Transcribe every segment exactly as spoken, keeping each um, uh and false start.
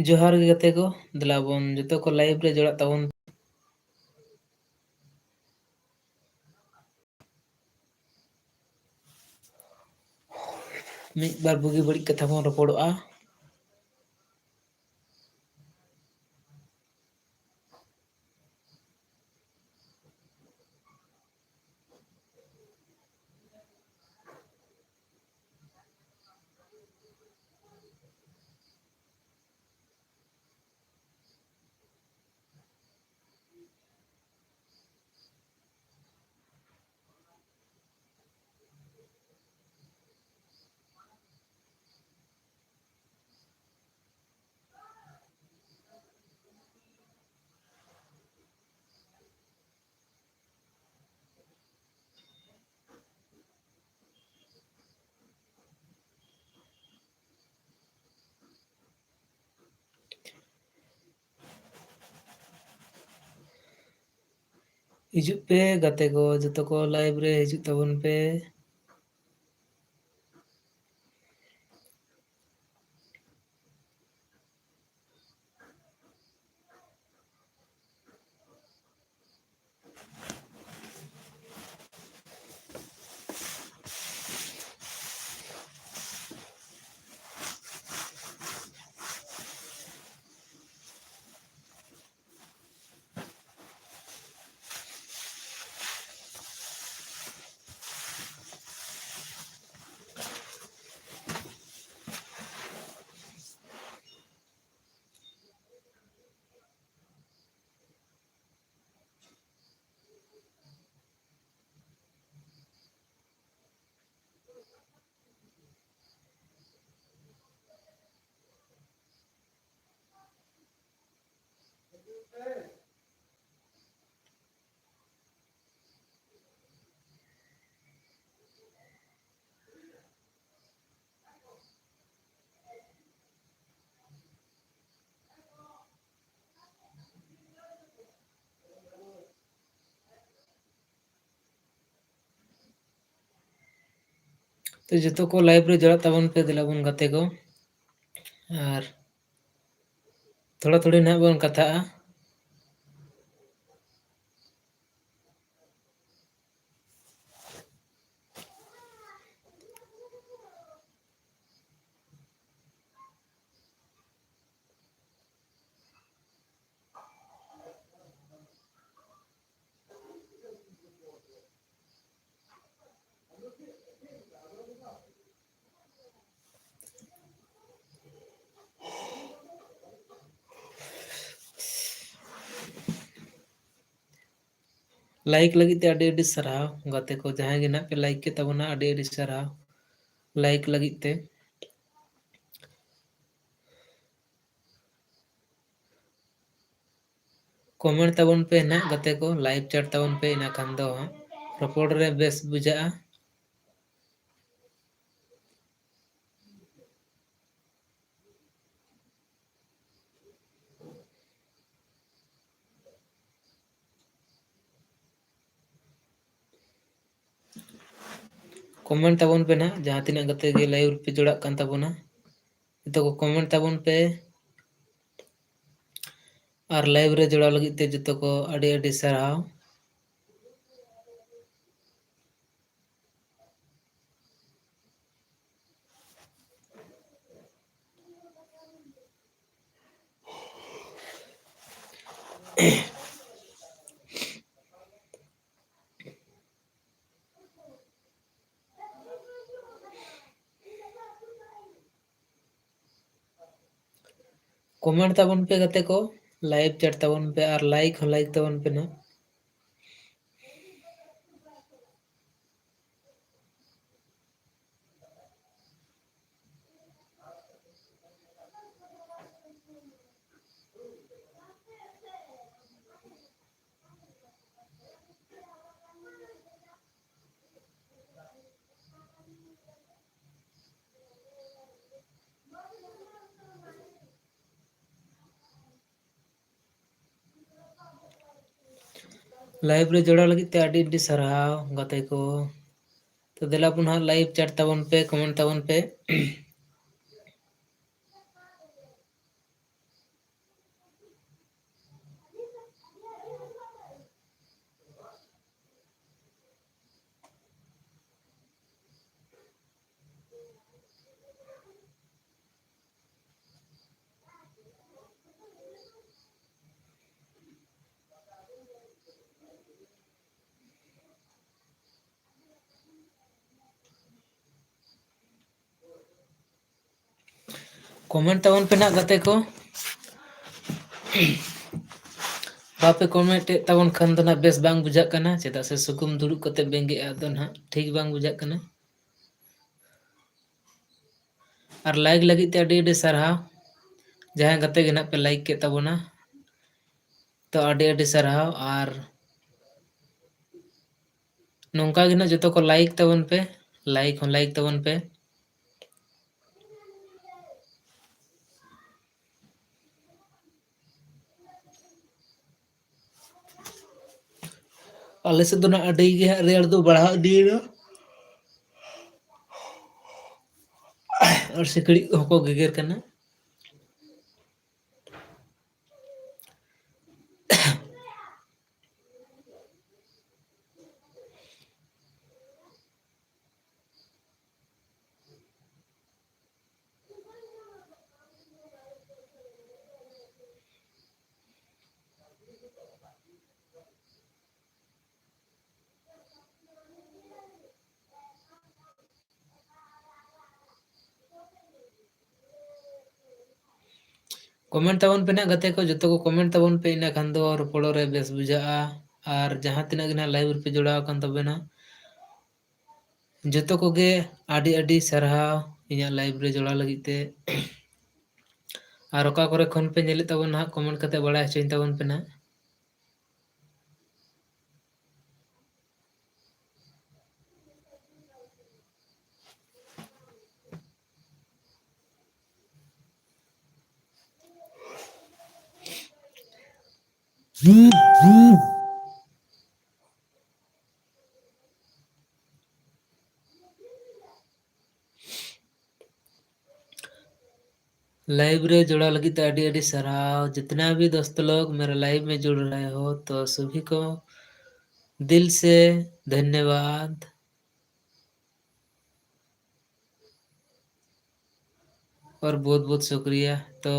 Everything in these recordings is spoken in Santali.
ᱡᱚᱦᱟᱨ ᱜᱮ ᱜᱟᱛᱮ ᱠᱚ, ᱫᱮᱞᱟ ᱵᱚᱱ ᱡᱚᱛᱚ ᱠᱚ live ᱨᱮ ᱡᱚᱲᱟᱜ ᱛᱟᱵᱚᱱ᱾ ᱢᱤᱫ ᱵᱟᱨ ᱵᱩᱜᱤ ᱵᱟᱹᱲᱤᱡ ᱠᱟᱛᱷᱟ ᱵᱚᱱ ᱨᱚᱯᱚᱲᱚᱜᱼᱟ᱾ ᱦᱤᱡᱩᱜ ᱯᱮ ᱜᱟᱛᱮ ᱠᱚ, ᱡᱚᱛᱚ ᱠᱚ live ᱨᱮ ᱦᱤᱡᱩᱜ ᱛᱟᱵᱚᱱ ᱯᱮ᱾ ᱛᱚ ᱡᱚᱛᱚ ᱠᱚ live ᱨᱮ ᱡᱚᱲᱟᱜ ᱛᱟᱵᱚᱱ ᱯᱮ, ᱫᱮᱞᱟ ᱵᱚᱱ ᱜᱟᱛᱮ ᱠᱚ᱾ ᱟᱨ ᱛᱷᱚᱲᱟ ᱛᱷᱩᱲᱤ ᱱᱟᱦᱟᱜ ᱵᱚᱱ ᱠᱟᱛᱷᱟᱜᱼᱟ᱾ Like ᱞᱟᱹᱜᱤᱫ ᱛᱮ ᱟᱹᱰᱤ ᱟᱹᱰᱤ ᱥᱟᱨᱦᱟᱣ ᱜᱟᱛᱮ ᱠᱚ, ᱡᱟᱦᱟᱸᱭ ᱜᱮ ᱱᱟᱦᱟᱜ ᱯᱮ like ᱠᱮᱫ ᱛᱟᱵᱚᱱᱟ, ᱟᱹᱰᱤ ᱟᱹᱰᱤ ᱥᱟᱨᱦᱟᱣ like ᱞᱟᱹᱜᱤᱫ ᱛᱮ᱾ Comment ᱛᱟᱵᱚᱱ ᱯᱮ ᱱᱟᱦᱟᱜ ᱜᱟᱛᱮ ᱠᱚ, live chat ᱛᱟᱵᱚᱱ ᱯᱮ, ᱤᱱᱟᱹ ᱠᱷᱟᱱ ᱫᱚ ᱨᱚᱯᱚᱲ ᱨᱮ ᱵᱮᱥ ᱵᱩᱡᱷᱟᱹᱜᱼᱟ᱾ Comment ᱛᱟᱵᱚᱱ ᱯᱮ ᱱᱟᱦᱟᱜ, ᱡᱟᱦᱟᱸ ᱛᱤᱱᱟᱹᱜ ᱜᱟᱛᱮ ᱜᱮ live ᱨᱮᱯᱮ ᱡᱚᱲᱟᱜ ᱠᱟᱱ ᱛᱟᱵᱚᱱᱟ, ᱡᱚᱛᱚ ᱠᱚ comment ᱛᱟᱵᱚᱱ ᱯᱮ᱾ ᱟᱨ live ᱨᱮ ᱡᱚᱲᱟᱣ ᱞᱟᱹᱜᱤᱫ ᱛᱮ ᱡᱚᱛᱚ ᱠᱚ ᱟᱹᱰᱤ ᱟᱹᱰᱤ ᱥᱟᱨᱦᱟᱣ᱾ Comment ᱛᱟᱵᱚᱱ ᱯᱮ ᱜᱟᱛᱮ ᱠᱚ, live chat ᱛᱟᱵᱚᱱ ᱯᱮ ᱟᱨ like ᱦᱚᱸ like ᱛᱟᱵᱚᱱ ᱯᱮ ᱱᱟᱦᱟᱜ᱾ Live ᱨᱮ ᱡᱚᱲᱟᱣ ᱞᱟᱹᱜᱤᱫ ᱛᱮ ᱟᱹᱰᱤ ᱟᱹᱰᱤ ᱥᱟᱨᱦᱟᱣ ᱜᱟᱛᱮ ᱠᱚ᱾ ᱛᱚ ᱫᱮᱞᱟ ᱵᱚᱱ ᱦᱟᱸᱜ live chat ᱛᱟᱵᱚᱱ ᱯᱮ, comment ᱛᱟᱵᱚᱱ ᱯᱮ᱾ ᱠᱚᱢᱮᱱᱴ ᱛᱟᱵᱚᱱ ᱯᱮ ᱱᱟᱜ ᱜᱟᱛᱮ ᱠᱚ᱾ ᱵᱟᱯᱮ ᱠᱚᱢᱮᱱᱴ ᱮᱫ ᱛᱟᱵᱚᱱ ᱠᱷᱟᱱ ᱫᱚ ᱱᱟᱜ ᱵᱮᱥ ᱵᱟᱝ ᱵᱩᱡᱷᱟᱹᱜ ᱠᱟᱱᱟ, ᱪᱮᱫᱟᱜ ᱥᱮ ᱥᱩᱠᱩᱢ ᱫᱩᱲᱩᱵ ᱠᱟᱛᱮ ᱵᱮᱸᱜᱮᱫ ᱟᱜ ᱫᱚ ᱱᱟᱜ ᱴᱷᱤᱠ ᱵᱟᱝ ᱵᱩᱡᱷᱟᱹᱜ ᱠᱟᱱᱟ᱾ ᱟᱨ ᱞᱟᱭᱤᱠ ᱞᱟᱹᱜᱤᱫ ᱛᱮ ᱟᱹᱰᱤ ᱟᱹᱰᱤ ᱥᱟᱨᱦᱟᱣ, ᱡᱟᱦᱟᱸᱭ ᱜᱟᱛᱮ ᱜᱮ ᱱᱟᱜ ᱯᱮ ᱞᱟᱭᱤᱠ ᱠᱮᱫ ᱛᱟᱵᱚᱱᱟ, ᱛᱚ ᱟᱹᱰᱤ ᱟᱹᱰᱤ ᱥᱟᱨᱦᱟᱣ᱾ ᱟᱨ ᱱᱚᱝᱠᱟ ᱜᱮ ᱱᱟᱜ ᱡᱚᱛᱚ ᱠᱚ ᱞᱟᱭᱤᱠ ᱛᱟᱵᱚᱱ ᱯᱮ, ᱞᱟᱭᱤᱠ ᱦᱚᱸ ᱞᱟᱭᱤᱠ ᱛᱟᱵᱚᱱ ᱯᱮ᱾ ᱟᱞᱮ ᱥᱮᱫ ᱫᱚ ᱱᱟᱜ ᱟᱹᱰᱤ ᱜᱮ ᱦᱟᱸᱜ ᱨᱮᱭᱟᱲ ᱫᱚ ᱵᱟᱲᱦᱟᱣ ᱤᱫᱤᱭᱮᱱᱟ᱾ ᱟᱨ ᱥᱤᱠᱲᱤᱡ ᱦᱚᱸᱠᱚ ᱜᱮᱜᱮᱨ ᱠᱟᱱᱟ᱾ ᱠᱚᱢᱮᱱᱴ ᱛᱟᱵᱚᱱ ᱯᱮ ᱱᱟᱜ ᱜᱟᱛᱮ ᱠᱚ, ᱡᱚᱛᱚ ᱠᱚ ᱠᱚᱢᱮᱱᱴ ᱛᱟᱵᱚᱱ ᱯᱮ, ᱤᱱᱟᱹ ᱠᱷᱟᱱ ᱫᱚ ᱨᱚᱯᱚᱲᱚᱜ ᱨᱮ ᱵᱮᱥ ᱵᱩᱡᱷᱟᱹᱜᱼᱟ᱾ ᱟᱨ ᱡᱟᱦᱟᱸ ᱛᱤᱱᱟᱹᱜ ᱜᱮ ᱱᱟᱜ ᱞᱟᱭᱤᱵᱷ ᱨᱮᱯᱮ ᱡᱚᱲᱟᱣ ᱟᱠᱟᱱ ᱛᱟᱵᱮᱱᱟ, ᱡᱚᱛᱚ ᱠᱚᱜᱮ ᱟᱹᱰᱤ ᱟᱹᱰᱤ ᱥᱟᱨᱦᱟᱣ ᱤᱧᱟᱹᱜ ᱞᱟᱭᱤᱵᱷ ᱨᱮ ᱡᱚᱲᱟᱣ ᱞᱟᱹᱜᱤᱫ ᱛᱮ᱾ ᱟᱨ ᱚᱠᱟ ᱠᱚᱨᱮ ᱠᱷᱚᱱ ᱯᱮ ᱧᱮᱞᱮᱫ ᱛᱟᱵᱚᱱᱟ ᱦᱟᱸᱜ, ᱠᱚᱢᱮᱱᱴ ᱠᱟᱛᱮ ᱵᱟᱲᱟᱭ ᱦᱚᱪᱚᱧ ᱛᱟᱵᱚᱱ ᱯᱮ ᱱᱟᱜ᱾ लाइव रे जोड़ा लगी तो अडी अडी सराव। जितना भी दोस्त लोग मेरा लाइव में जुड़ रहे हो तो सभी को दिल से धन्यवाद। और बहुत बहुत शुक्रिया। तो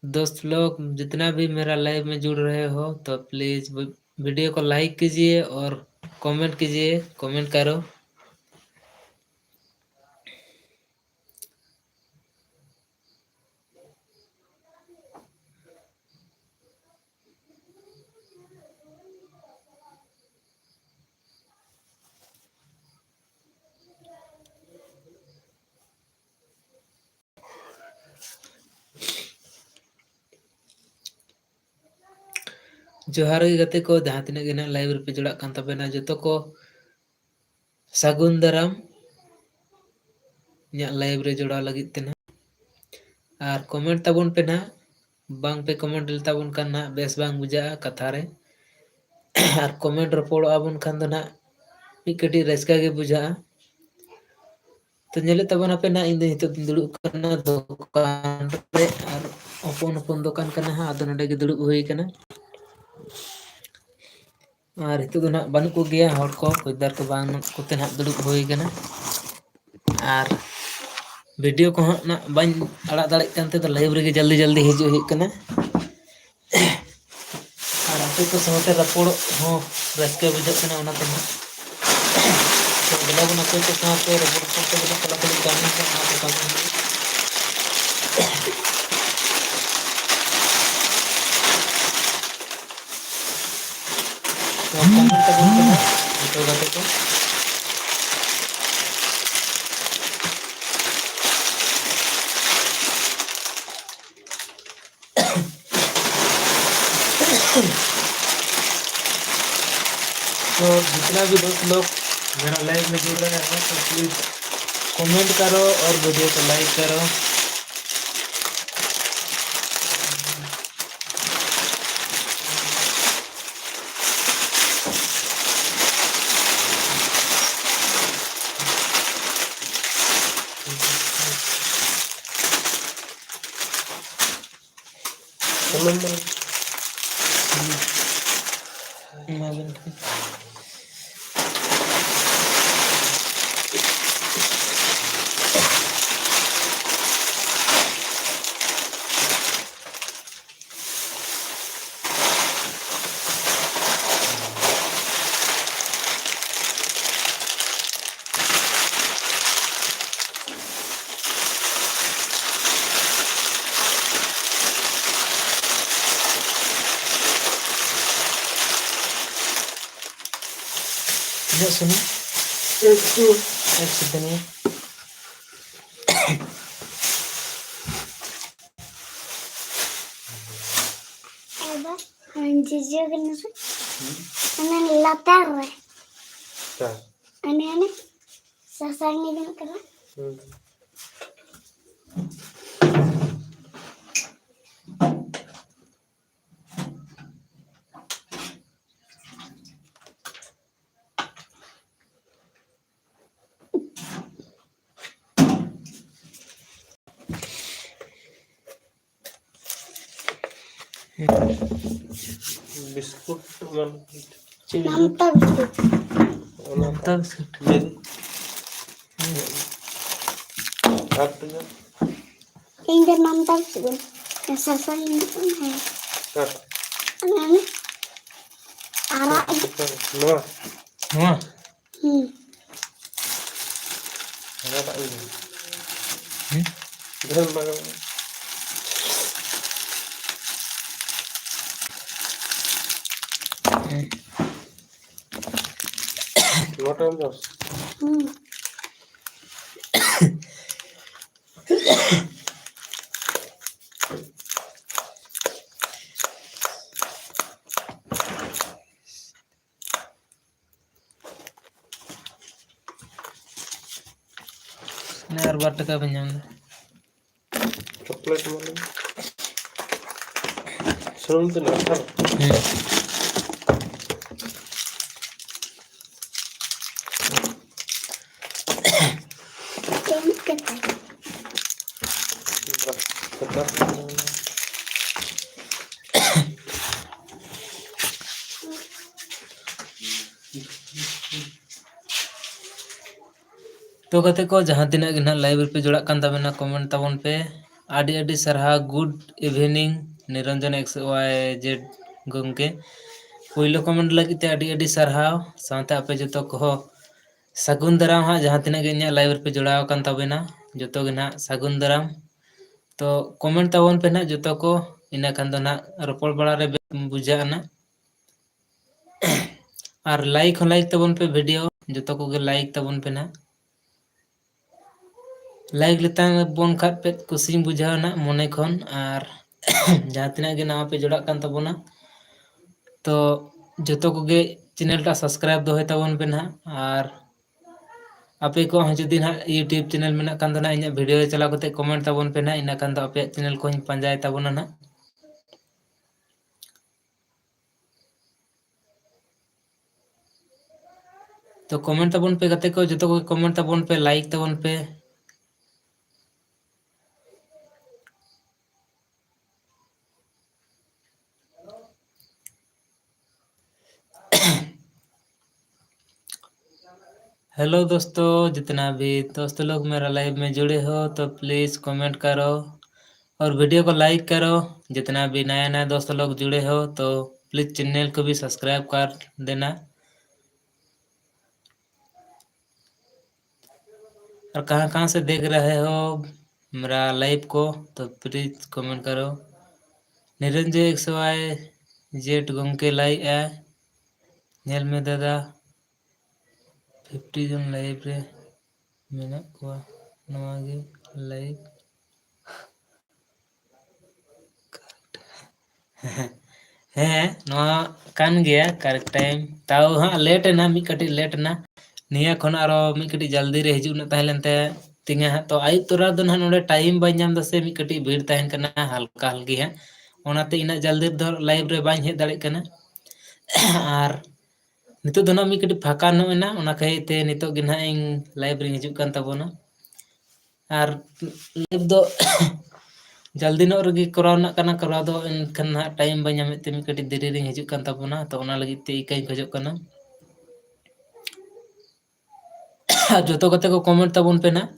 दोस्त लोग जितना भी मेरा लाइव में जुड़ रहे हो तो प्लीज वीडियो को लाइक कीजिए और कमेंट कीजिए, कमेंट करो। ᱡᱚᱦᱟᱨ ᱜᱮ ᱜᱟᱛᱮ ᱠᱚ, ᱡᱟᱦᱟᱸ ᱛᱤᱱᱟᱹᱜ ᱜᱮ ᱱᱟᱦᱟᱜ live ᱨᱮᱯᱮ ᱡᱚᱲᱟᱜ ᱠᱟᱱ ᱛᱟᱵᱮᱱᱟ, ᱡᱚᱛᱚ ᱠᱚ ᱥᱟᱹᱜᱩᱱ ᱫᱟᱨᱟᱢ ᱤᱧᱟᱹᱜ live ᱨᱮ ᱡᱚᱲᱟᱣ ᱞᱟᱹᱜᱤᱫ ᱛᱮ ᱱᱟᱦᱟᱜ᱾ ᱟᱨ comment ᱛᱟᱵᱚᱱ ᱯᱮ ᱱᱟᱦᱟᱜ, ᱵᱟᱝ ᱯᱮ comment ᱞᱮᱛᱟᱵᱚᱱ ᱠᱷᱟᱱ ᱱᱟᱦᱟᱜ ᱵᱮᱥ ᱵᱟᱝ ᱵᱩᱡᱷᱟᱹᱜᱼᱟ ᱠᱟᱛᱷᱟ ᱨᱮ᱾ ᱟᱨ comment ᱨᱚᱯᱚᱲᱚᱜᱼᱟ ᱵᱚᱱ ᱠᱷᱟᱱ ᱫᱚ ᱱᱟᱦᱟᱜ ᱢᱤᱫ ᱠᱟᱹᱴᱤᱡ ᱨᱟᱹᱥᱠᱟᱹ ᱜᱮ ᱵᱩᱡᱷᱟᱹᱜᱼᱟ᱾ ᱛᱚ ᱧᱮᱞᱮᱫ ᱛᱟᱵᱚᱱᱟᱯᱮ ᱱᱟᱦᱟᱜ, ᱤᱧ ᱫᱚ ᱱᱤᱛᱚᱜ ᱫᱚᱧ ᱫᱩᱲᱩᱵ ᱠᱟᱱᱟ ᱫᱚᱠᱟᱱ ᱨᱮ, ᱟᱨ ᱦᱚᱯᱚᱱ ᱦᱚᱯᱚᱱ ᱫᱚᱠᱟᱱ ᱠᱟᱱᱟ ᱦᱟᱸᱜ, ᱟᱫᱚ ᱱᱚᱰᱮ ᱜᱮ ᱫᱩᱲᱩᱵ ᱦᱩᱭ ᱠᱟᱱᱟ᱾ ᱟᱨ ᱱᱤᱛᱚᱜ ᱫᱚ ᱱᱟᱦᱟᱜ ᱵᱟᱹᱱᱩᱜ ᱠᱚᱜᱮᱭᱟ ᱦᱚᱲ ᱠᱚ, ᱠᱷᱩᱡᱽᱫᱟᱨ ᱠᱚ ᱵᱟᱹᱱᱩᱜ ᱠᱚᱛᱮ ᱱᱟᱦᱟᱜ ᱫᱩᱲᱩᱵ ᱦᱩᱭ ᱠᱟᱱᱟ᱾ ᱟᱨ video ᱠᱚᱦᱚᱸ ᱱᱟᱜ ᱵᱟᱹᱧ ᱟᱲᱟᱜ ᱫᱟᱲᱮᱜ ᱠᱟᱱ ᱛᱮ, ᱫᱚ live ᱨᱮᱜᱮ ᱡᱚᱞᱫᱤ ᱡᱚᱞᱫᱤ ᱦᱤᱡᱩᱜ ᱦᱩᱭᱩᱜ ᱠᱟᱱᱟ᱾ ᱟᱨ ᱟᱯᱮ ᱠᱚ ᱥᱟᱶᱛᱮ ᱨᱚᱯᱚᱲᱚᱜ ᱦᱚᱸ ᱨᱟᱹᱥᱠᱟᱹ ᱵᱩᱡᱷᱟᱹᱜ ᱠᱟᱱᱟ, ᱚᱱᱟᱛᱮ ᱱᱟᱜ᱾ ᱛᱚ ᱫᱮᱞᱟ ᱵᱚᱱ ᱟᱯᱮ ᱠᱚ ᱥᱟᱶᱛᱮ ᱨᱚᱯᱚᱲ ᱨᱚᱯᱚᱲ ᱛᱮᱜᱮ ᱱᱟᱜ ᱠᱚᱲᱟ ᱠᱩᱲᱤ ᱠᱟᱹᱢᱤ ᱠᱚ, ᱚᱱᱟ ᱠᱚ ᱠᱟᱹᱢᱤ ᱦᱩᱭᱩᱜᱼᱟ᱾ ᱛᱚ comment ᱛᱟᱵᱚᱱ ᱯᱮ ᱱᱟᱜ ᱡᱚᱛᱚ ᱜᱟᱛᱮ ᱠᱚ᱾ तो जितना भी दोस्त लोग मेरा लाइव में जुड़ रहे हैं, तो प्लीज कमेंट करो और वीडियो को लाइक करो। ᱮᱢᱟᱵᱮᱱ ᱠᱟᱱᱟ᱾ ᱛᱤᱱᱟᱹᱜ ᱥᱩᱱᱩᱢ? ᱮᱠᱴᱩ᱾ ᱮᱠ ᱥᱮᱠᱮᱱᱰ ᱜᱮ᱾ ᱥᱤᱨᱡᱟᱹᱣ ᱠᱟᱱᱟ ᱥᱮ? ᱦᱩᱸ᱾ ᱚᱱᱟ ᱞᱟᱛᱟᱨ ᱨᱮ᱾ ᱚᱠᱟ? ᱚᱱᱮ, ᱚᱱᱮ ᱥᱟᱥᱟᱝ ᱜᱮ ᱧᱮᱞᱚᱜ ᱠᱟᱱᱟ᱾ ᱦᱩᱸ᱾ ᱵᱤᱥᱠᱩᱴ ᱮᱢᱟᱱ᱾ ᱪᱮᱫ ᱵᱤᱥᱠᱩᱴ? ᱱᱟᱢᱛᱟ ᱵᱤᱥᱠᱩᱴ᱾ ᱚᱱᱟ ᱱᱟᱢᱛᱟ ᱵᱤᱥᱠᱩᱴ᱾ ᱢᱮᱨᱤ᱾ ᱟᱨ ᱛᱤᱱᱟᱹᱜ? ᱤᱧ ᱫᱚ ᱱᱟᱢᱛᱟ ᱵᱤᱥᱠᱩᱴ᱾ ᱥᱟᱥᱟᱝ ᱦᱮᱸ᱾ ᱚᱠᱟᱴᱟᱜ? ᱚᱱᱟ ᱚᱱᱟ᱾ ᱟᱨᱟᱜ᱾ ᱱᱚᱣᱟ? ᱱᱚᱣᱟ? ᱦᱩᱸ᱾ ᱦᱟᱱᱟᱴᱟᱜ ᱤᱧ ᱡᱚᱢᱟ᱾ ᱦᱩᱸ? ᱡᱚᱢ ᱵᱟᱝ ᱜᱟᱱᱚᱜᱼᱟ᱾ ᱦᱩᱸ᱾ ᱱᱚᱣᱟᱴᱟᱜ ᱮᱢ ᱡᱚᱢᱟ? ᱦᱩᱸ᱾ ᱚᱱᱮ ᱟᱨ ᱵᱟᱨ ᱴᱟᱠᱟ ᱵᱮᱱ ᱧᱟᱢ ᱮᱫᱟ᱾ ᱪᱚᱠᱞᱮᱴ ᱢᱟᱱᱮ ᱥᱩᱱᱩᱢ ᱛᱤᱱᱟᱹᱜ ᱮᱢ ᱦᱟᱛᱟᱣᱟ? ᱦᱮᱸ᱾ ᱪᱮᱫ ᱠᱟᱛᱮ? ᱵᱟᱥ, ᱠᱟᱛᱷᱟ᱾ ᱛᱚ ᱜᱟᱛᱮ ᱠᱚ, ᱡᱟᱦᱟᱸ ᱛᱤᱱᱟᱹᱜ ᱜᱮ ᱱᱟᱦᱟᱜ live ᱨᱮᱯᱮ ᱡᱚᱲᱟᱜ ᱠᱟᱱ ᱛᱟᱵᱮᱱᱟ, comment ᱛᱟᱵᱚᱱ ᱯᱮ᱾ ᱟᱹᱰᱤ ᱟᱹᱰᱤ ᱥᱟᱨᱦᱟᱣ, good evening Niranjan X Y Z ᱜᱚᱢᱠᱮ᱾ ᱯᱳᱭᱞᱳ comment ᱞᱟᱹᱜᱤᱫ ᱛᱮ ᱟᱹᱰᱤ ᱟᱹᱰᱤ ᱥᱟᱨᱦᱟᱣ, ᱥᱟᱶᱛᱮ ᱟᱯᱮ ᱡᱚᱛᱚ ᱠᱚᱦᱚᱸ ᱥᱟᱹᱜᱩᱱ ᱫᱟᱨᱟᱢ ᱦᱟᱸᱜ, ᱡᱟᱦᱟᱸ ᱛᱤᱱᱟᱹᱜ ᱜᱮ ᱤᱧᱟᱹᱜ live ᱨᱮᱯᱮ ᱡᱚᱲᱟᱣ ᱟᱠᱟᱱ ᱛᱟᱵᱮᱱᱟ, ᱡᱚᱛᱚ ᱜᱮ ᱱᱟᱦᱟᱜ ᱥᱟᱹᱜᱩᱱ ᱫᱟᱨᱟᱢ᱾ ᱛᱚ comment ᱛᱟᱵᱚᱱ ᱯᱮ ᱱᱟᱦᱟᱜ ᱡᱚᱛᱚ ᱠᱚ, ᱤᱱᱟᱹ ᱠᱷᱟᱱ ᱫᱚ ᱱᱟᱦᱟᱜ ᱨᱚᱯᱚᱲ ᱵᱟᱲᱟ ᱨᱮ ᱵᱮᱥ ᱵᱩᱡᱷᱟᱹᱜᱼᱟ ᱱᱟᱦᱟᱜ᱾ ᱟᱨ like ᱦᱚᱸ like ᱛᱟᱵᱚᱱ ᱯᱮ video, ᱡᱚᱛᱚ ᱠᱚᱜᱮ like ᱛᱟᱵᱚᱱ ᱯᱮ ᱱᱟᱦᱟᱜ᱾ Like ᱞᱮᱛᱟᱝ ᱵᱚᱱ ᱠᱷᱟᱡ ᱯᱮ ᱠᱩᱥᱤᱧ ᱵᱩᱡᱷᱟᱹᱣᱟ ᱱᱟᱦᱟᱜ ᱢᱚᱱᱮ ᱠᱷᱚᱱ, ᱟᱨ ᱡᱟᱦᱟᱸ ᱛᱤᱱᱟᱹᱜ ᱜᱮ ᱱᱟᱣᱟ ᱯᱮ ᱡᱚᱲᱟᱜ ᱠᱟᱱ ᱛᱟᱵᱚᱱᱟ, ᱛᱚ ᱡᱚᱛᱚ ᱠᱚᱜᱮ ᱪᱮᱱᱮᱞ ᱴᱟᱜ ᱥᱟᱵᱥᱠᱨᱟᱭᱤᱵ ᱫᱚᱦᱚᱭ ᱛᱟᱵᱚᱱ ᱯᱮ ᱱᱟᱦᱟᱜ᱾ ᱟᱨ ᱟᱯᱮ ᱠᱚᱣᱟᱜ ᱦᱚᱸ ᱡᱩᱫᱤ ᱱᱟᱦᱟᱜ YouTube ᱪᱮᱱᱮᱞ ᱢᱮᱱᱟᱜ ᱠᱷᱟᱱ ᱫᱚ ᱱᱟᱦᱟᱜ ᱤᱧᱟᱹᱜ ᱵᱷᱤᱰᱤᱭᱳ ᱨᱮ ᱪᱟᱞᱟᱣ ᱠᱟᱛᱮ ᱠᱚᱢᱮᱱᱴ ᱛᱟᱵᱚᱱ ᱯᱮ ᱱᱟᱦᱟᱜ, ᱤᱱᱟᱹ ᱠᱷᱟᱱ ᱫᱚ ᱟᱯᱮᱭᱟᱜ ᱪᱮᱱᱮᱞ ᱠᱚᱦᱚᱸᱧ ᱯᱟᱸᱡᱟᱭ ᱛᱟᱵᱚᱱᱟ ᱱᱟᱦᱟᱜ᱾ ᱛᱚ ᱠᱚᱢᱮᱱᱴ ᱛᱟᱵᱚᱱ ᱯᱮ ᱜᱟᱛᱮ ᱠᱚ, ᱡᱚᱛᱚ ᱠᱚᱜᱮ ᱠᱚᱢᱮᱱᱴ ᱛᱟᱵᱚᱱ ᱯᱮ, ᱞᱟᱭᱤᱠ ᱛᱟᱵᱚᱱ ᱯᱮ᱾ हेलो दोस्तों, जितना भी दोस्त लोग मेरा लाइव में जुड़े हो तो प्लीज कमेंट करो और वीडियो को लाइक करो। जितना भी नया नया दोस्त लोग जुड़े हो तो प्लीज चैनल को भी सब्सक्राइब कर देना। और कहाँ कहाँ से देख रहे हो मेरा लाइव को तो प्लीज कमेंट करो। ᱱᱤᱨᱚᱧᱡᱚᱭ ᱮᱠᱥ ᱣᱟᱭ ᱡᱮᱰ ᱜᱚᱢᱠᱮ ᱞᱟᱹᱭᱮᱜᱼᱟ, ᱧᱮᱞ ᱢᱮ ᱫᱟᱫᱟ, ᱯᱷᱤᱯᱴᱤ ᱡᱚᱱ ᱞᱟᱭᱤᱵᱷ ᱨᱮ ᱢᱮᱱᱟᱜ ᱠᱚᱣᱟ, ᱱᱚᱣᱟ ᱜᱮ ᱞᱟᱭᱤᱵᱷ᱾ ᱦᱮᱸ, ᱱᱚᱣᱟ ᱠᱟᱱ ᱜᱮᱭᱟ ᱠᱟᱨᱮᱠᱴ ᱴᱟᱭᱤᱢ᱾ ᱛᱟᱣ ᱦᱟᱸᱜ ᱞᱮᱴ ᱮᱱᱟ, ᱢᱤᱫ ᱠᱟᱹᱴᱤᱡ ᱞᱮᱴ ᱮᱱᱟ᱾ ᱱᱤᱭᱟᱹ ᱠᱷᱚᱱ ᱟᱨᱚ ᱢᱤᱫ ᱠᱟᱹᱴᱤᱡ ᱡᱟᱞᱫᱤ ᱨᱮ ᱦᱤᱡᱩᱜ ᱨᱮᱱᱟᱜ ᱛᱟᱦᱮᱸ ᱞᱮᱱ ᱛᱟᱭᱟ ᱛᱤᱧᱟᱹ ᱦᱟᱸᱜ᱾ ᱛᱚ ᱟᱹᱭᱩᱵ ᱛᱚᱨᱟ ᱫᱚ ᱱᱟᱦᱟᱜ ᱱᱚᱰᱮ ᱴᱟᱭᱤᱢ ᱵᱟᱹᱧ ᱧᱟᱢ ᱮᱫᱟ ᱥᱮ, ᱢᱤᱫ ᱠᱟᱹᱴᱤᱡ ᱵᱷᱤᱲ ᱛᱟᱦᱮᱱ ᱠᱟᱱᱟ ᱦᱟᱞᱠᱟ ᱦᱟᱞᱠᱤ ᱦᱟᱸᱜ, ᱚᱱᱟᱛᱮ ᱤᱱᱟᱹᱜ ᱡᱟᱞᱫᱤ ᱨᱮᱫᱚ ᱞᱟᱭᱤᱵᱷ ᱨᱮ ᱵᱟᱹᱧ ᱦᱮᱡ ᱫᱟᱲᱮᱭᱟᱜ ᱠᱟᱱᱟ᱾ ᱟᱨ ᱱᱤᱛᱚᱜ ᱫᱚ ᱱᱟᱦᱟᱜ ᱢᱤᱫ ᱠᱟᱹᱴᱤᱡ ᱯᱷᱟᱸᱠᱟ ᱧᱚᱜ ᱮᱱᱟ, ᱚᱱᱟ ᱠᱷᱟᱹᱛᱤᱨ ᱛᱮ ᱱᱤᱛᱚᱜ ᱜᱮ ᱱᱟᱦᱟᱜ ᱤᱧ ᱞᱟᱭᱤᱵᱷ ᱨᱤᱧ ᱦᱤᱡᱩᱜ ᱠᱟᱱ ᱛᱟᱵᱚᱱᱟ᱾ ᱟᱨ ᱞᱟᱭᱤᱵᱷ ᱫᱚ ᱡᱟᱞᱫᱤ ᱧᱚᱜ ᱨᱮᱜᱮ ᱠᱚᱨᱟᱣ ᱨᱮᱱᱟᱜ ᱠᱟᱱᱟ, ᱠᱚᱨᱟᱣ ᱫᱚ ᱮᱱᱠᱷᱟᱱ ᱱᱟᱦᱟᱜ ᱴᱟᱭᱤᱢ ᱵᱟᱹᱧ ᱧᱟᱢᱮᱫ ᱛᱮ ᱢᱤᱫ ᱠᱟᱹᱴᱤᱡ ᱫᱮᱨᱤ ᱨᱤᱧ ᱦᱤᱡᱩᱜ ᱠᱟᱱ ᱛᱟᱵᱚᱱᱟ᱾ ᱛᱚ ᱚᱱᱟ ᱞᱟᱹᱜᱤᱫ ᱛᱮ ᱤᱠᱟᱹᱧ ᱠᱷᱚᱡᱚᱜ ᱠᱟᱱᱟ᱾ ᱟᱨ ᱡᱚᱛᱚ ᱠᱟᱛᱮ ᱠᱚ ᱠᱚᱢᱮᱱᱴ ᱛᱟᱵᱚᱱ ᱯᱮ ᱱᱟᱦᱟᱜ᱾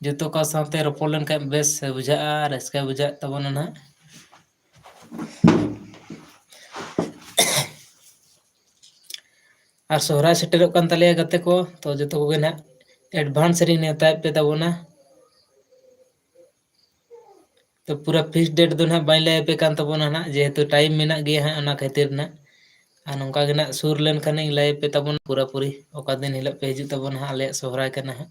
ᱡᱚᱛᱚ ᱠᱚ ᱥᱟᱶᱛᱮ ᱨᱚᱯᱚᱲ ᱞᱮᱱᱠᱷᱟᱱ ᱵᱮᱥ ᱵᱩᱡᱷᱟᱹᱜᱼᱟ, ᱨᱟᱹᱥᱠᱟᱹ ᱵᱩᱡᱷᱟᱹᱜ ᱛᱟᱵᱚᱱᱟ ᱱᱟᱦᱟᱜ᱾ ᱟᱨ ᱥᱚᱦᱨᱟᱭ ᱥᱮᱴᱮᱨᱚᱜ ᱠᱟᱱ ᱛᱟᱞᱮᱭᱟ ᱜᱟᱛᱮ ᱠᱚ, ᱛᱚ ᱡᱚᱛᱚ ᱠᱚᱜᱮ ᱱᱟᱦᱟᱜ ᱮᱰᱵᱷᱟᱱᱥ ᱨᱤᱧ ᱱᱮᱣᱛᱟᱭᱮᱫ ᱯᱮ ᱛᱟᱵᱚᱱᱟ᱾ ᱛᱚ ᱯᱩᱨᱟᱹ ᱯᱷᱤᱠᱥ ᱰᱮᱴ ᱫᱚ ᱱᱟᱦᱟᱜ ᱵᱟᱹᱧ ᱞᱟᱹᱭ ᱟᱯᱮ ᱠᱟᱱ ᱛᱟᱵᱚᱱᱟ ᱱᱟᱦᱟᱜ, ᱡᱮᱦᱮᱛᱩ ᱴᱟᱭᱤᱢ ᱢᱮᱱᱟᱜ ᱜᱮᱭᱟ ᱦᱟᱸᱜ, ᱚᱱᱟ ᱠᱷᱟᱹᱛᱤᱨ ᱱᱟᱦᱟᱜ᱾ ᱟᱨ ᱱᱚᱝᱠᱟ ᱜᱮ ᱱᱟᱦᱟᱜ ᱥᱩᱨ ᱞᱮᱱᱠᱷᱟᱱᱤᱧ ᱞᱟᱹᱭ ᱟᱯᱮ ᱛᱟᱵᱚᱱᱟ ᱯᱩᱨᱟᱹᱯᱩᱨᱤ ᱚᱠᱟ ᱫᱤᱱ ᱦᱤᱞᱳᱜ ᱯᱮ ᱦᱤᱡᱩᱜ ᱛᱟᱵᱚᱱᱟ ᱦᱟᱸᱜ ᱟᱞᱮᱭᱟᱜ ᱥᱚᱦᱨᱟᱭ ᱠᱟᱱᱟ ᱦᱟᱸᱜ᱾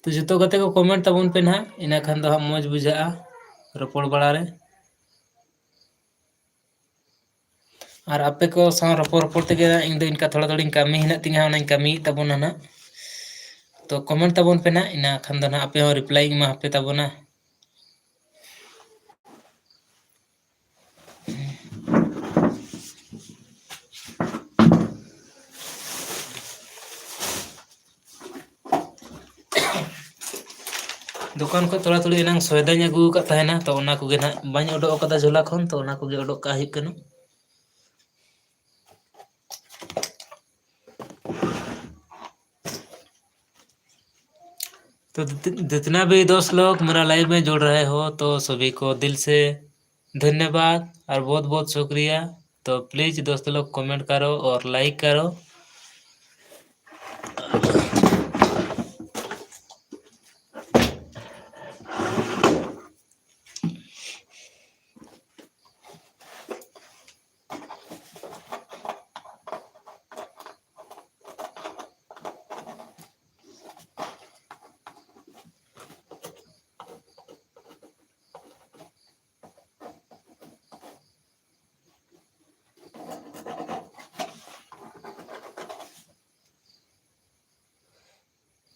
ᱛᱚ ᱡᱚᱛᱚ ᱜᱟᱛᱮ ᱠᱚ comment ᱛᱟᱵᱚᱱ ᱯᱮ ᱱᱟᱦᱟᱜ, ᱤᱱᱟᱹ ᱠᱷᱟᱱ ᱫᱚ ᱦᱟᱸᱜ ᱢᱚᱡᱽ ᱵᱩᱡᱷᱟᱹᱜᱼᱟ ᱨᱚᱯᱚᱲ ᱵᱟᱲᱟ ᱨᱮ᱾ ᱟᱨ ᱟᱯᱮ ᱠᱚ ᱥᱟᱶ ᱨᱚᱯᱚᱲ ᱨᱚᱯᱚᱲ ᱛᱮᱜᱮ ᱤᱧ ᱫᱚ ᱤᱱᱠᱟ ᱛᱷᱚᱲᱟ ᱛᱷᱚᱲᱤᱧ ᱠᱟᱹᱢᱤ ᱦᱮᱱᱟᱜ ᱛᱤᱧᱟᱹ, ᱚᱱᱟᱧ ᱠᱟᱹᱢᱤᱭᱮᱫ ᱛᱟᱵᱚᱱᱟ ᱱᱟᱦᱟᱜ᱾ ᱛᱚ comment ᱛᱟᱵᱚᱱ ᱯᱮ ᱱᱟᱦᱟᱜ, ᱤᱱᱟᱹ ᱠᱷᱟᱱ ᱫᱚ ᱱᱟᱦᱟᱜ ᱟᱯᱮ ᱦᱚᱸ reply ᱤᱧ ᱮᱢᱟ ᱦᱟᱯᱮ ᱛᱟᱵᱚᱱᱟ᱾ ᱫᱚᱠᱟᱱ ᱠᱷᱚᱱ ᱛᱷᱚᱲᱟ ᱛᱷᱚᱲᱤ ᱮᱱᱟᱝ ᱥᱚᱭᱫᱟᱧ ᱟᱹᱜᱩ ᱟᱠᱟᱫ ᱛᱟᱦᱮᱱᱟ, ᱛᱚ ᱚᱱᱟ ᱠᱚᱜᱮ ᱱᱟᱦᱟᱜ ᱵᱟᱹᱧ ᱚᱰᱚᱠ ᱟᱠᱟᱫᱟ ᱡᱷᱚᱞᱟ ᱠᱷᱚᱱ, ᱛᱚ ᱚᱱᱟ ᱠᱚᱜᱮ ᱚᱰᱚᱠ ᱠᱟᱜ ᱦᱩᱭᱩᱜ ᱠᱟᱱᱟ᱾ तो जित-, जितना भी दोस्त लोग मेरा लाइव में जुड़ रहे हो, तो सभी को दिल से धन्यवाद और बहुत बहुत शुक्रिया। तो प्लीज दोस्त लोग comment करो और लाइक करो।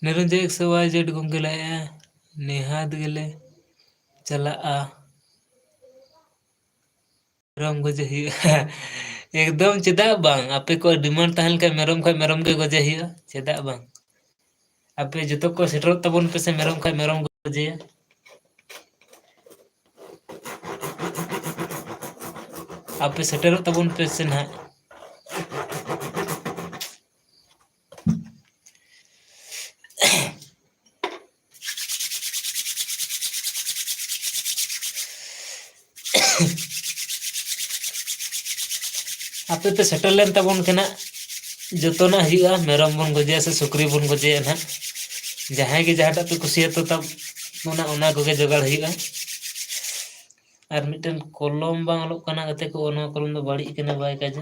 ᱱᱤᱨᱚᱧᱡᱚᱭ ᱮᱠᱥ ᱣᱟᱭ ᱡᱮᱰ ᱜᱚᱝᱠᱮ ᱞᱟᱹᱭᱮᱜᱼᱟ, ᱱᱤᱦᱟᱹᱛ ᱜᱮᱞᱮ ᱪᱟᱞᱟᱜᱼᱟ᱾ ᱢᱮᱨᱚᱢ ᱜᱚᱡᱮ ᱦᱩᱭᱩᱜᱼᱟ᱾ ᱮᱠᱫᱚᱢ, ᱪᱮᱫᱟᱜ ᱵᱟᱝ? ᱟᱯᱮ ᱠᱚᱣᱟᱜ demand ᱛᱟᱦᱮᱸ ᱞᱮᱱᱠᱷᱟᱱ ᱢᱮᱨᱚᱢ ᱠᱷᱟᱱ ᱢᱮᱨᱚᱢ ᱜᱮ ᱜᱚᱡᱮ ᱦᱩᱭᱩᱜᱼᱟ, ᱪᱮᱫᱟᱜ ᱵᱟᱝ? ᱟᱯᱮ ᱡᱚᱛᱚ ᱠᱚ ᱥᱮᱴᱮᱨᱚᱜ ᱛᱟᱵᱚᱱ ᱯᱮᱥᱮ, ᱢᱮᱨᱚᱢ ᱠᱷᱟᱱ ᱢᱮᱨᱚᱢ ᱜᱮ ᱜᱚᱡᱮᱭᱟ᱾ ᱟᱯᱮ ᱥᱮᱴᱮᱨᱚᱜ ᱛᱟᱵᱚᱱ ᱯᱮ ᱥᱮ ᱱᱟᱦᱟᱜ᱾ ᱟᱯᱮ ᱯᱮ ᱥᱮᱴᱮᱨ ᱞᱮᱱ ᱛᱟᱵᱚᱱ ᱠᱷᱟᱱ ᱦᱟᱸᱜ ᱡᱚᱛᱚᱱᱟᱜ ᱦᱩᱭᱩᱜᱼᱟ, ᱢᱮᱨᱚᱢ ᱵᱚᱱ ᱜᱚᱡᱮᱭᱟ ᱥᱮ ᱥᱩᱠᱨᱤ ᱵᱚᱱ ᱜᱚᱡᱮᱭᱟ ᱱᱟᱦᱟᱜ, ᱡᱟᱦᱟᱸᱭ ᱜᱮ ᱡᱟᱦᱟᱸᱴᱟᱜ ᱯᱮ ᱠᱩᱥᱤᱭᱟᱜ ᱛᱟᱵᱚᱱᱟ, ᱚᱱᱟ ᱠᱚᱜᱮ ᱡᱚᱜᱟᱲ ᱦᱩᱭᱩᱜᱼᱟ᱾ ᱟᱨ ᱢᱤᱫᱴᱮᱱ ᱠᱚᱞᱚᱢ ᱵᱟᱝ ᱚᱞᱚᱜ ᱠᱟᱱᱟ ᱜᱟᱛᱮ ᱠᱚ, ᱱᱚᱣᱟ ᱠᱚᱞᱚᱢ ᱫᱚ ᱵᱟᱹᱲᱤᱡ ᱠᱟᱱᱟ, ᱵᱟᱭ ᱠᱟᱡᱟ᱾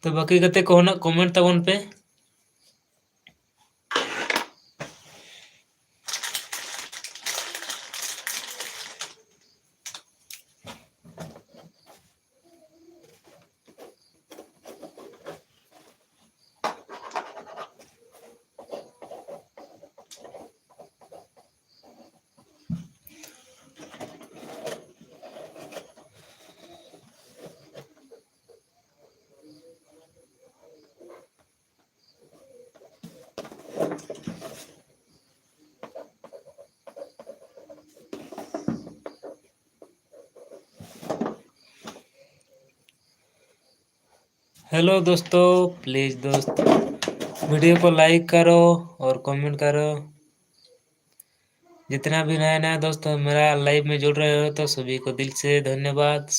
ᱛᱚ ᱵᱟᱹᱠᱤ ᱜᱟᱛᱮ ᱠᱚᱦᱚᱸ ᱱᱟᱜ comment ᱛᱟᱵᱚᱱ ᱯᱮ᱾ हेलो दोस्तों, प्लीज दोस्त, वीडियो को लाइक करो और कमेंट करो। जितना भी नया नया दोस्त मेरा लाइव में जुड़ रहे हो, तो सभी को दिल से धन्यवाद,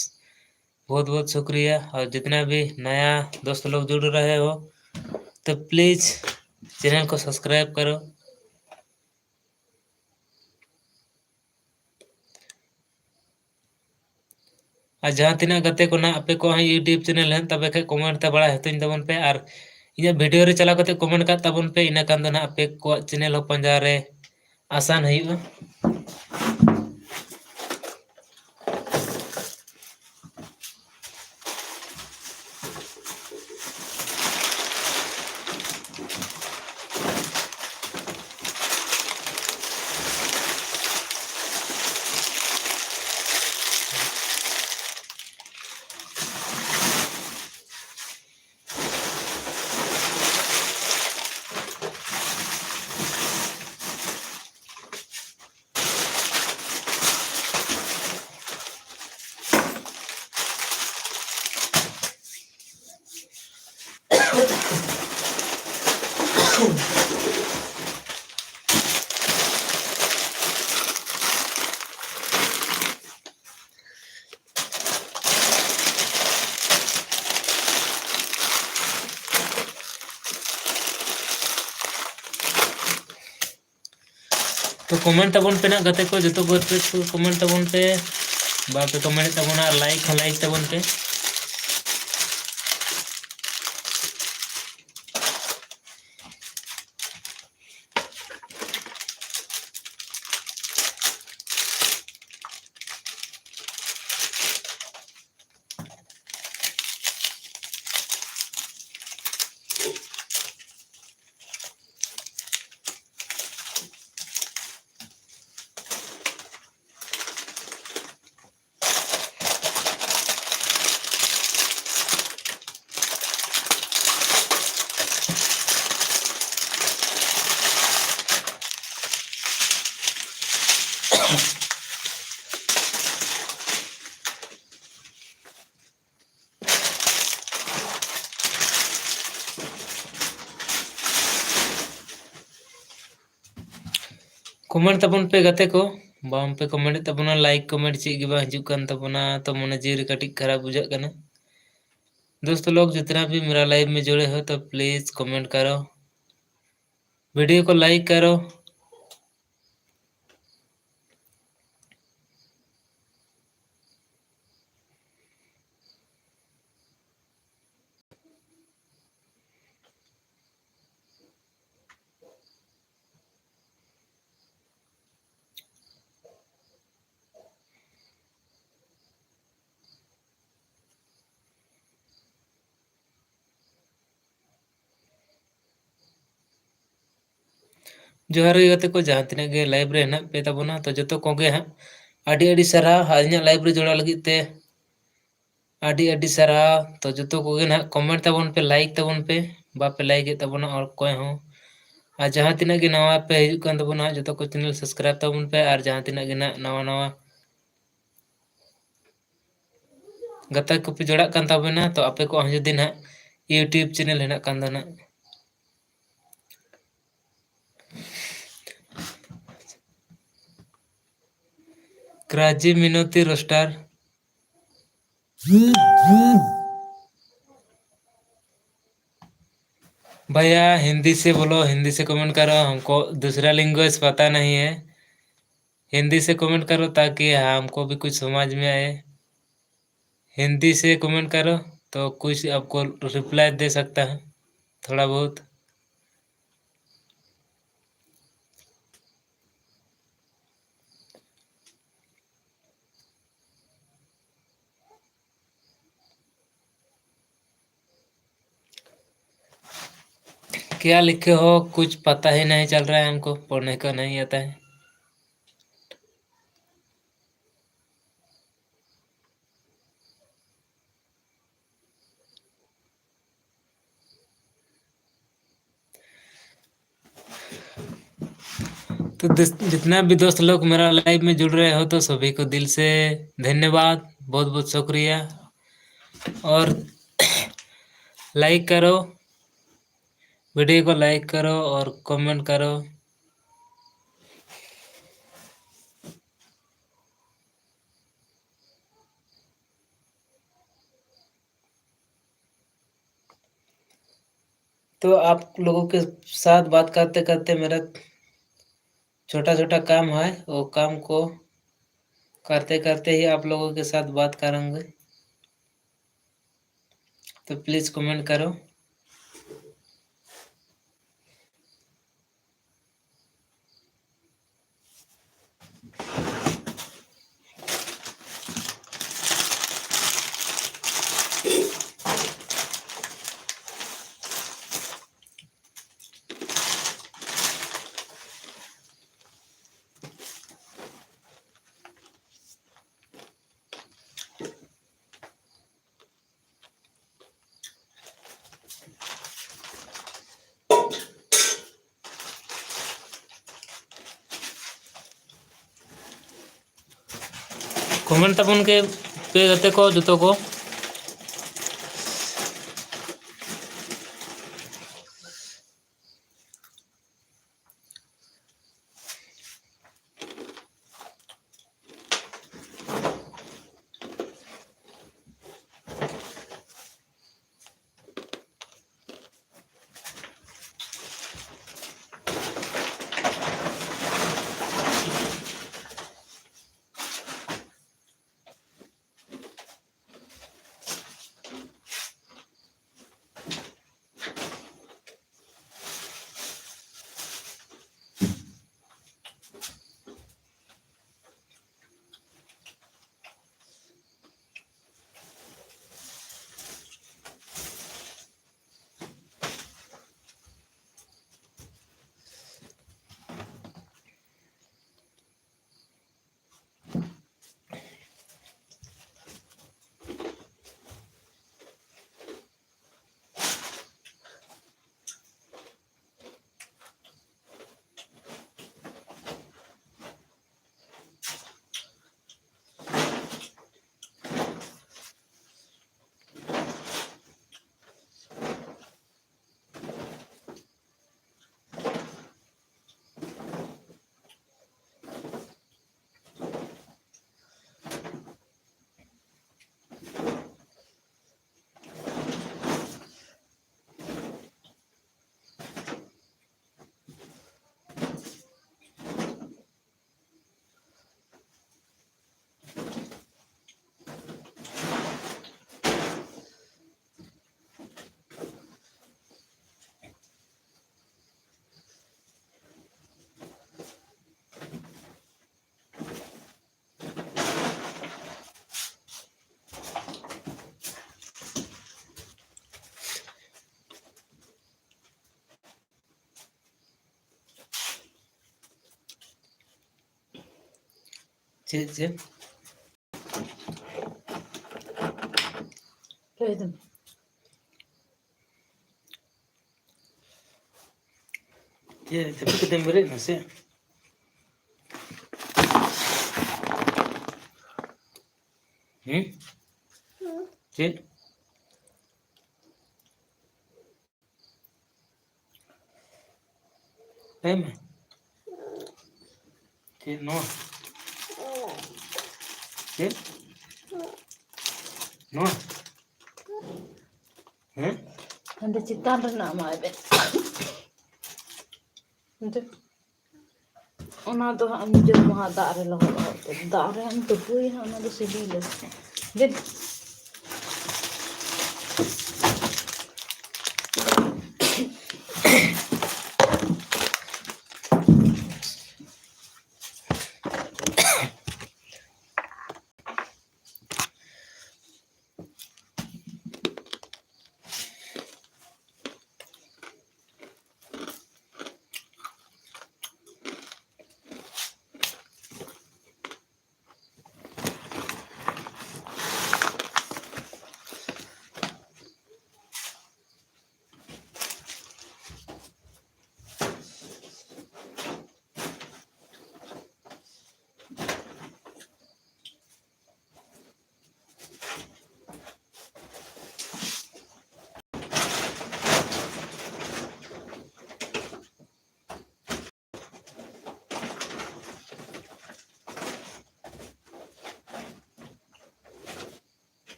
बहुत बहुत शुक्रिया। और जितना भी नया दोस्त लोग जुड़ रहे हो, तो प्लीज चैनल को सब्सक्राइब करो। ᱟᱨ ᱡᱟᱦᱟᱸ ᱛᱤᱱᱟᱹᱜ ᱜᱟᱛᱮ ᱠᱚ ᱱᱟᱜ ᱟᱯᱮ ᱠᱚᱣᱟᱜ ᱦᱚᱸ YouTube ᱪᱮᱱᱮᱞ ᱦᱮᱱᱟᱜ ᱛᱟᱯᱮ ᱠᱷᱟᱡ, ᱠᱚᱢᱮᱱᱴ ᱛᱮ ᱵᱟᱲᱟᱭ ᱦᱚᱪᱚᱧ ᱛᱟᱵᱚᱱ ᱯᱮ, ᱟᱨ ᱤᱧᱟᱹᱜ ᱵᱷᱤᱰᱤᱭᱳ ᱨᱮ ᱪᱟᱞᱟᱣ ᱠᱟᱛᱮ ᱠᱚᱢᱮᱱᱴ ᱠᱟᱜ ᱛᱟᱵᱚᱱ ᱯᱮ, ᱤᱱᱟᱹ ᱠᱷᱟᱱ ᱫᱚ ᱱᱟᱜ ᱟᱯᱮ ᱠᱚᱣᱟᱜ ᱪᱮᱱᱮᱞ ᱦᱚᱸ ᱯᱟᱸᱡᱟ ᱨᱮ ᱟᱥᱟᱱ ᱦᱩᱭᱩᱜᱼᱟ᱾ ᱛᱚ ᱠᱚᱢᱮᱱᱴ ᱛᱟᱵᱚᱱ ᱯᱮ ᱱᱟᱜ ᱜᱟᱛᱮ ᱠᱚ, ᱡᱚᱛᱚ ᱠᱚ ᱠᱚᱢᱮᱱᱴ ᱛᱟᱵᱚᱱ ᱯᱮ, ᱵᱟᱯᱮ ᱠᱚᱢᱮᱱᱴ ᱛᱟᱵᱚᱱᱟ ᱟᱨ ᱞᱟᱭᱤᱠ ᱦᱚᱸ ᱞᱟᱭᱤᱠ ᱛᱟᱵᱚᱱ ᱯᱮ᱾ Comment ᱛᱟᱵᱚᱱ ᱯᱮ ᱜᱟᱛᱮ ᱠᱚ, ᱵᱟᱝ ᱯᱮ comment ᱮᱫ ᱛᱟᱵᱚᱱᱟ, like comment ᱪᱮᱫ ᱜᱮ ᱵᱟᱝ ᱦᱤᱡᱩᱜ ᱠᱟᱱ ᱛᱟᱵᱚᱱᱟ, ᱛᱚ ᱢᱚᱱᱮ ᱡᱤᱣᱤ ᱨᱮ ᱠᱟᱹᱴᱤᱡ ᱠᱷᱟᱨᱟᱯ ᱵᱩᱡᱷᱟᱹᱜ ᱠᱟᱱᱟ᱾ दोस्तों लोग, जितना भी मेरा लाइव में जुड़े हो तो प्लीज कमेंट करो, वीडियो को लाइक करो। ᱡᱚᱦᱟᱨ ᱜᱮ ᱜᱟᱛᱮ ᱠᱚ, ᱡᱟᱦᱟᱸ ᱛᱤᱱᱟᱹᱜ ᱜᱮ ᱞᱟᱭᱤᱵᱷ ᱨᱮ ᱦᱮᱱᱟᱜ ᱯᱮ ᱛᱟᱵᱚᱱᱟ, ᱛᱚ ᱡᱚᱛᱚ ᱠᱚᱜᱮ ᱦᱟᱸᱜ ᱟᱹᱰᱤ ᱟᱹᱰᱤ ᱥᱟᱨᱦᱟᱣ ᱟᱨ ᱤᱧᱟᱹᱜ ᱞᱟᱭᱤᱵᱷ ᱨᱮ ᱡᱚᱲᱟᱣ ᱞᱟᱹᱜᱤᱫ ᱛᱮ ᱟᱹᱰᱤ ᱟᱹᱰᱤ ᱥᱟᱨᱦᱟᱣ᱾ ᱛᱚ ᱡᱚᱛᱚ ᱠᱚᱜᱮ ᱱᱟᱦᱟᱜ ᱠᱚᱢᱮᱱᱴ ᱛᱟᱵᱚᱱ ᱯᱮ, ᱞᱟᱭᱤᱠ ᱛᱟᱵᱚᱱ ᱯᱮ, ᱵᱟᱯᱮ ᱞᱟᱭᱤᱠ ᱮᱫ ᱛᱟᱵᱚᱱᱟ ᱚᱠᱚᱭ ᱦᱚᱸ᱾ ᱟᱨ ᱡᱟᱦᱟᱸ ᱛᱤᱱᱟᱹᱜ ᱜᱮ ᱱᱟᱣᱟ ᱯᱮ ᱦᱤᱡᱩᱜ ᱠᱟᱱ ᱛᱟᱵᱚᱱᱟ, ᱡᱚᱛᱚ ᱠᱚ ᱪᱮᱱᱮᱞ ᱥᱟᱵᱥᱠᱨᱟᱭᱤᱵ ᱛᱟᱵᱚᱱ ᱯᱮ᱾ ᱟᱨ ᱡᱟᱦᱟᱸ ᱛᱤᱱᱟᱹᱜ ᱜᱮ ᱱᱟᱦᱟᱜ ᱱᱟᱣᱟ ᱱᱟᱣᱟ ᱜᱟᱛᱮ ᱠᱚᱯᱮ ᱡᱚᱲᱟᱜ ᱠᱟᱱ ᱛᱟᱵᱚᱱᱟ, ᱛᱚ ᱟᱯᱮ ᱠᱚᱣᱟᱜ ᱦᱚᱸ ᱡᱩᱫᱤ ᱱᱟᱦᱟᱜ YouTube ᱪᱮᱱᱮᱞ ᱦᱮᱱᱟᱜ ᱠᱟᱱ ᱫᱚ ᱱᱟᱦᱟᱜ, ᱠᱨᱟᱡᱤ ᱢᱤᱱᱚᱛᱤ ᱨᱳᱥᱴᱟᱨ। भैया, हिंदी से बोलो, हिंदी से कमेंट करो, हमको दूसरा लैंग्वेज पता नहीं है। हिंदी से कमेंट करो ताकि हमको भी कुछ समझ में आए। हिंदी से कमेंट करो तो कुछ आपको रिप्लाई दे सकता है थोड़ा बहुत। क्या लिखे हो, कुछ पता ही नहीं चल रहा है हमको, पढ़ने का नहीं आता है। तो दिस-, जितना भी दोस्त लोग मेरा लाइव में जुड़ रहे हो, तो सभी को दिल से धन्यवाद, बहुत बहुत शुक्रिया। और लाइक करो, वीडियो को लाइक करो और कमेंट करो। तो आप लोगों के साथ बात करते करते मेरा छोटा छोटा काम है, वो काम को करते करते ही आप लोगों के साथ बात करेंगे। तो प्लीज कमेंट करो। ᱠᱚᱢᱮᱱᱴ ᱛᱟᱵᱚᱱ ᱜᱮ ᱯᱮ ᱜᱟᱛᱮ ᱠᱚ ᱡᱚᱛᱚ ᱠᱚ᱾ ᱪᱮᱫ ᱪᱮᱫ? ᱞᱟᱹᱭ ᱫᱟᱹᱧ᱾ ᱪᱮᱫ, ᱡᱟᱹᱯᱤᱫ ᱠᱟᱛᱮᱢ ᱵᱮᱨᱮᱫ ᱮᱱᱟ ᱥᱮ? ᱦᱩᱸ? ᱪᱮᱫ? ᱞᱟᱹᱭ ᱢᱮ᱾ ᱪᱮᱫ ᱱᱚᱣᱟ? ᱪᱮᱫ? ᱱᱚᱣᱟ? ᱦᱮᱸ? ᱦᱟᱸᱰᱮ ᱪᱮᱛᱟᱱ ᱨᱮᱱᱟᱜ ᱮᱢᱟᱭ ᱵᱮᱱ᱾ ᱚᱱᱟ ᱫᱚ ᱦᱟᱸᱜ ᱮᱢ ᱡᱚᱢᱟ ᱦᱟᱸᱜ ᱫᱟᱜ ᱨᱮ ᱞᱚᱦᱚᱫ ᱞᱚᱦᱚᱫ ᱛᱮ᱾ ᱫᱟᱜ ᱨᱮ ᱦᱟᱸᱜ ᱮᱢ ᱛᱩᱯᱩᱭᱟ ᱦᱟᱸᱜ, ᱚᱱᱟ ᱫᱚ ᱥᱤᱵᱤᱞᱟ᱾ ᱫᱮᱱ᱾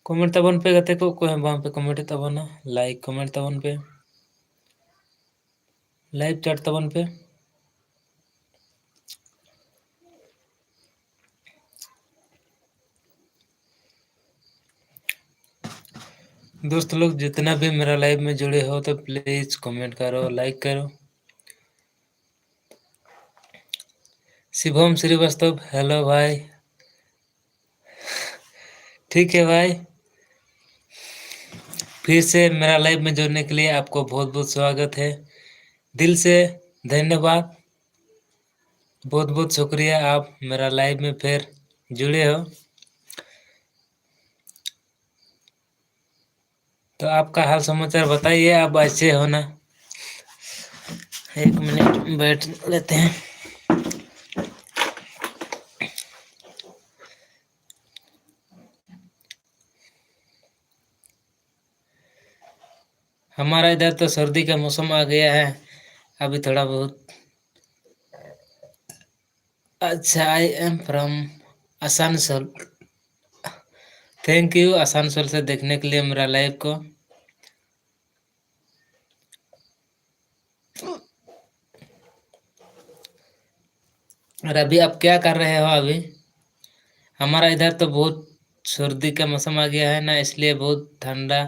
Comment ᱛᱟᱵᱚᱱ ᱯᱮ ᱜᱟᱛᱮ ᱠᱚ, ᱚᱠᱚᱭ ᱦᱚᱸ ᱵᱟᱝ ᱯᱮ comment ᱮᱫ ᱛᱟᱵᱚᱱᱟ, like comment ᱛᱟᱵᱚᱱ ᱯᱮ, live chat ᱛᱟᱵᱚᱱ ᱯᱮ᱾ दोस्त लोग, जितना भी मेरा लाइव में जुड़े हो, तो प्लीज कमेंट करो, लाइक करो। शिवम श्रीवास्तव, हेलो भाई। ठीक है भाई, फिर से मेरा लाइव में जुड़ने के लिए आपको बहुत बहुत स्वागत है। दिल से धन्यवाद, बहुत बहुत शुक्रिया, आप मेरा लाइव में फिर जुड़े हो। तो आपका हाल समाचार बताइए, आप अच्छे हो ना? एक मिनट बैठ लेते हैं। हमारा इधर तो सर्दी का मौसम आ गया है, अभी थोड़ा बहुत। अच्छा, I am from Asansol. Thank you Asansol से देखने के लिए मेरा लाइव को। और अभी आप क्या कर रहे हो अभी? हमारा इधर तो बहुत सर्दी का मौसम आ गया है ना, इसलिए बहुत ठंडा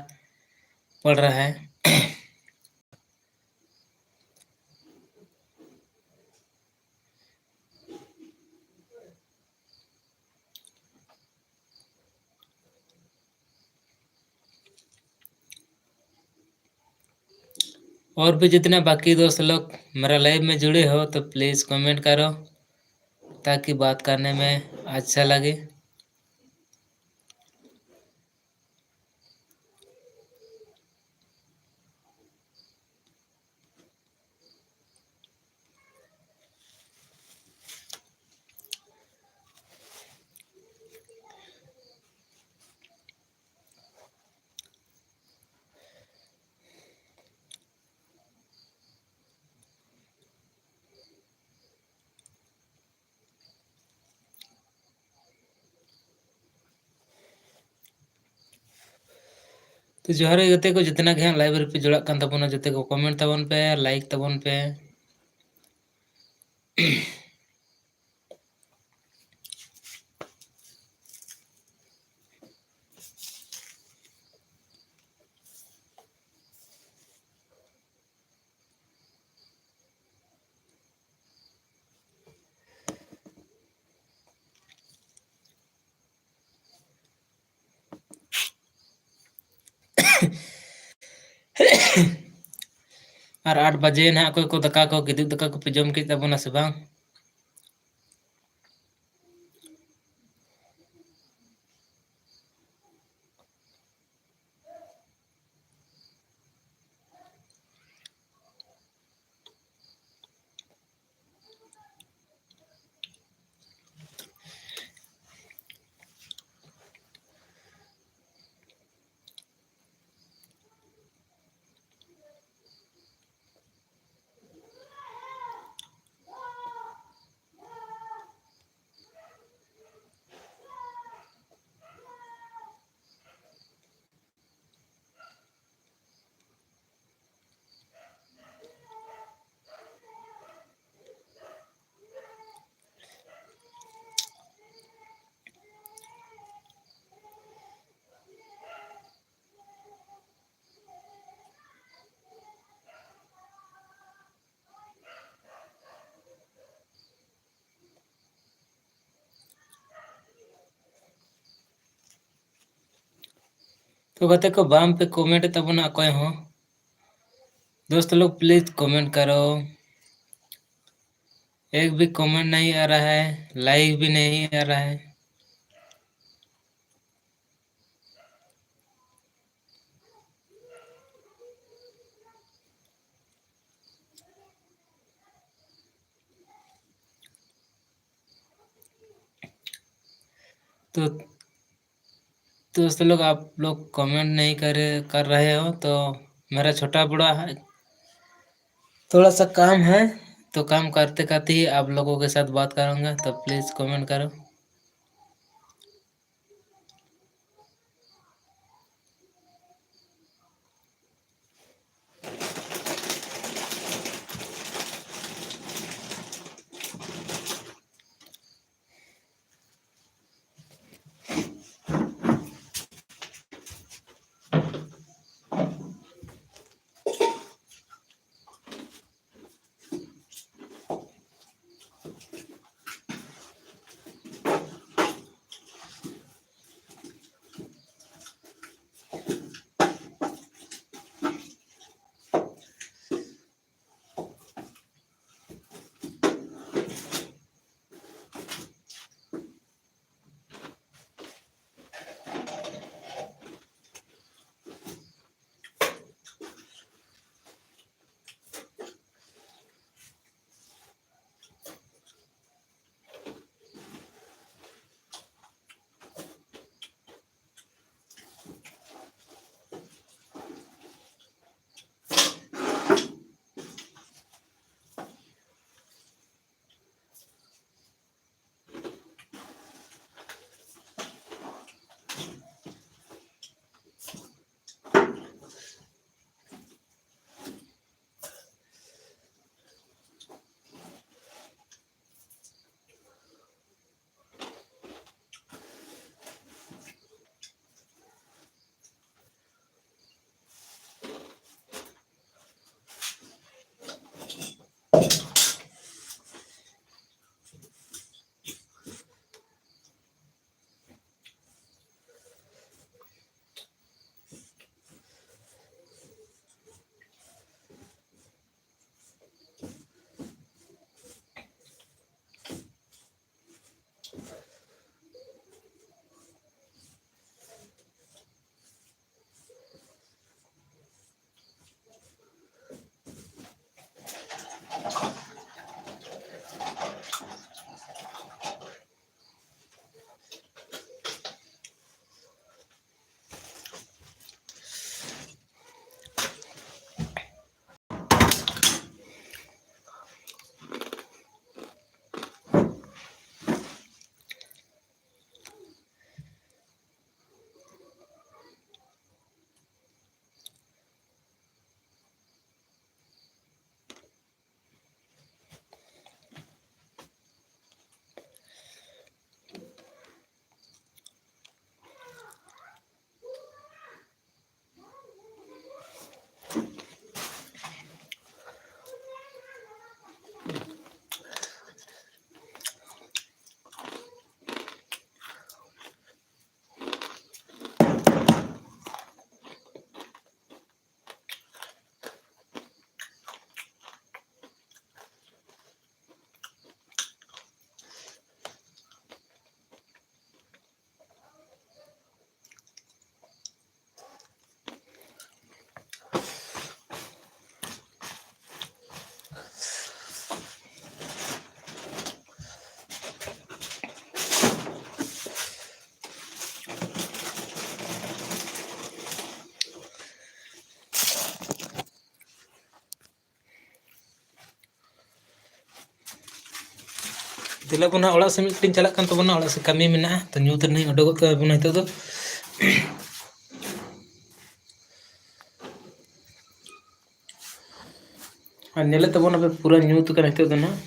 पड़ रहा है। और भी जितने बाकी दोस्त लोग मेरा लाइव में जुड़े हो, तो प्लीज कमेंट करो, ताकि बात करने में अच्छा लगे। ᱛᱚ ᱡᱚᱦᱟᱨ ᱜᱮ ᱜᱟᱛᱮ ᱠᱚ, ᱡᱚᱛᱚᱱᱟᱜ ᱜᱮ ᱦᱟᱸᱜ ᱞᱟᱭᱤᱵᱷ ᱨᱮᱯᱮ ᱡᱚᱲᱟᱜ ᱠᱟᱱ ᱛᱟᱵᱚᱱᱟ, ᱡᱚᱛᱚ ᱠᱚ ᱠᱚᱢᱮᱱᱴ ᱛᱟᱵᱚᱱ ᱯᱮ, ᱞᱟᱭᱤᱠ ᱛᱟᱵᱚᱱ ᱯᱮ᱾ ᱟᱨ ᱟᱴ ᱵᱟᱡᱮ ᱱᱟᱦᱟᱜ ᱚᱠᱚᱭ ᱠᱚ ᱫᱟᱠᱟ ᱠᱚ, ᱠᱤᱫᱩᱵ ᱫᱟᱠᱟ ᱠᱚᱯᱮ ᱡᱚᱢ ᱠᱮᱫ ᱛᱟᱵᱚᱱᱟ ᱥᱮ ᱵᱟᱝ? तो गाते को बाम पे कमेंट तबना कोई हो। दोस्त लोग प्लीज कमेंट करो। एक भी कमेंट नहीं आ रहा है, लाइक भी नहीं आ रहा है। तो दोस्त लोग, आप लोग कमेंट नहीं कर कर रहे हो, तो मेरा छोटा बड़ा है, थोड़ा सा काम है, तो काम करते करते ही आप लोगों के साथ बात करूँगा। तो प्लीज कमेंट करो। ᱫᱮᱞᱟ ᱵᱚᱱ ᱦᱟᱸᱜ, ᱚᱲᱟᱜ ᱥᱮᱫ ᱢᱤᱫᱴᱮᱱ ᱪᱟᱞᱟᱜ ᱠᱟᱱ ᱛᱟᱵᱚᱱᱟ, ᱚᱲᱟᱜ ᱥᱮᱫ ᱠᱟᱹᱢᱤ ᱢᱮᱱᱟᱜᱼᱟ᱾ ᱛᱚ ᱧᱩᱛ ᱨᱮ ᱱᱟᱦᱟᱜ ᱩᱰᱩᱠᱚᱜ ᱛᱟᱵᱚᱱᱟ ᱱᱤᱛᱚᱜ ᱫᱚ᱾ ᱟᱨ ᱧᱮᱞᱮᱫ ᱛᱟᱵᱚᱱᱟᱯᱮ ᱯᱩᱨᱟᱹ ᱧᱩᱛ ᱠᱟᱱᱟ ᱱᱤᱛᱚᱜ ᱫᱚ ᱱᱟᱦᱟᱜ᱾